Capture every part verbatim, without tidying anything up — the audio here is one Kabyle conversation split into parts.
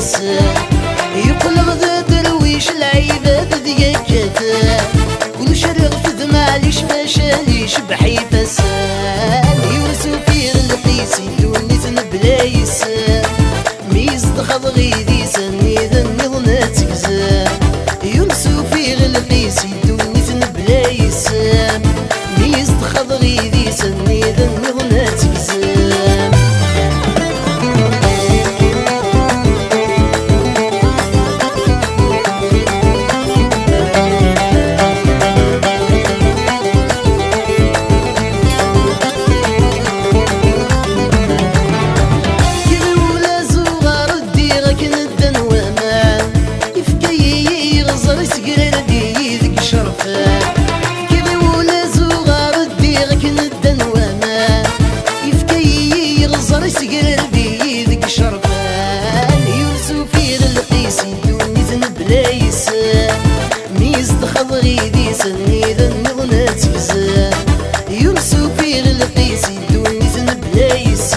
Yeqqel d aderwic, lɛibad d yakkat. Kullec rriɣ-t d maɛlic, facal icebbeḥ ifassen. Yunef ufiɣ lqis i ddunit mebla yes. Mi yezdex abɣid-is, aniden nniḍen ad tegzem. Yunef ufiɣ lqis i ddunit mebla yes. Mi yezdex abɣid-is, aniden nniḍen ad tegzem. Kra ula zuɣer ddiɣ akken ddan waman. Yefka-yi iɣẓer, isegrareb-iyi deg icerfan. Kra ula zuɣer ddiɣ akken ddan waman. Yefka-yi iɣẓer, isegrareb-iyi deg icerfan. Yunef ufiɣ lqis i ddunit mebla yes. Mi yezdex abɣid-is, aniden nniḍen ad tegzem. Yunef ufiɣ lqis i ddunit mebla yes.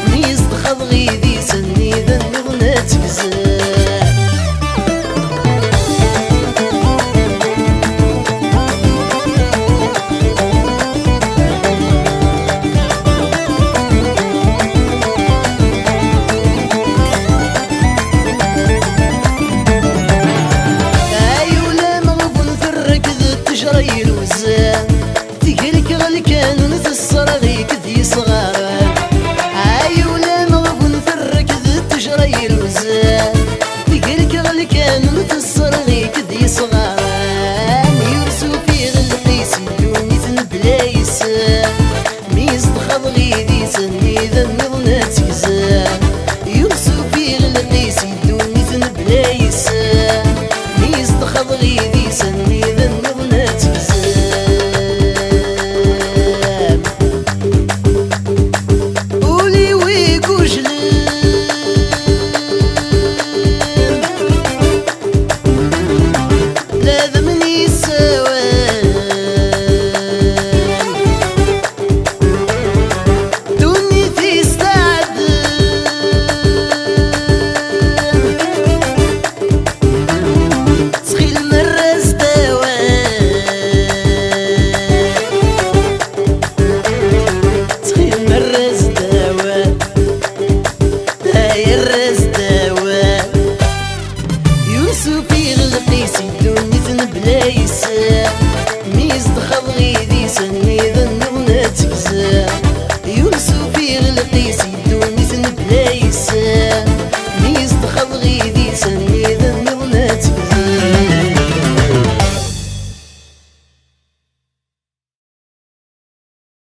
Mi yezdex abɣid-is, aniden nniḍen ad tegzem. Ay ulameɣ bu nferrek d ttejra yelwzen. Tegrek ɣer lkanun, tesserɣ-ik d yesɣaren. Ay ulameɣ bu nferrek d ttejra yelwzen. Tegrek ɣer lkanun, tesserɣ-ik d yesɣaren. Yunef ufiɣ lqis i ddunit mebla yes. Mi yezdex abɣid-is, aniden nniḍen ad tegzem. Yunef ufiɣ lqis i ddunit mebla yes. Mi yezdex abɣid-is, aniden nniḍen ad tegzem. Ul-iw igujlen. Nadem-nni yessawal. Ddunit-is teɛdel. Ttxil-m err-as-d awal. Ttxil-m err-as-d awal. Ay err-as-d awal. Yunef ufiɣ lqis i ddunit mebla yes. Mi yezdex abɣid-is, aniden nniḍen ad tegzem.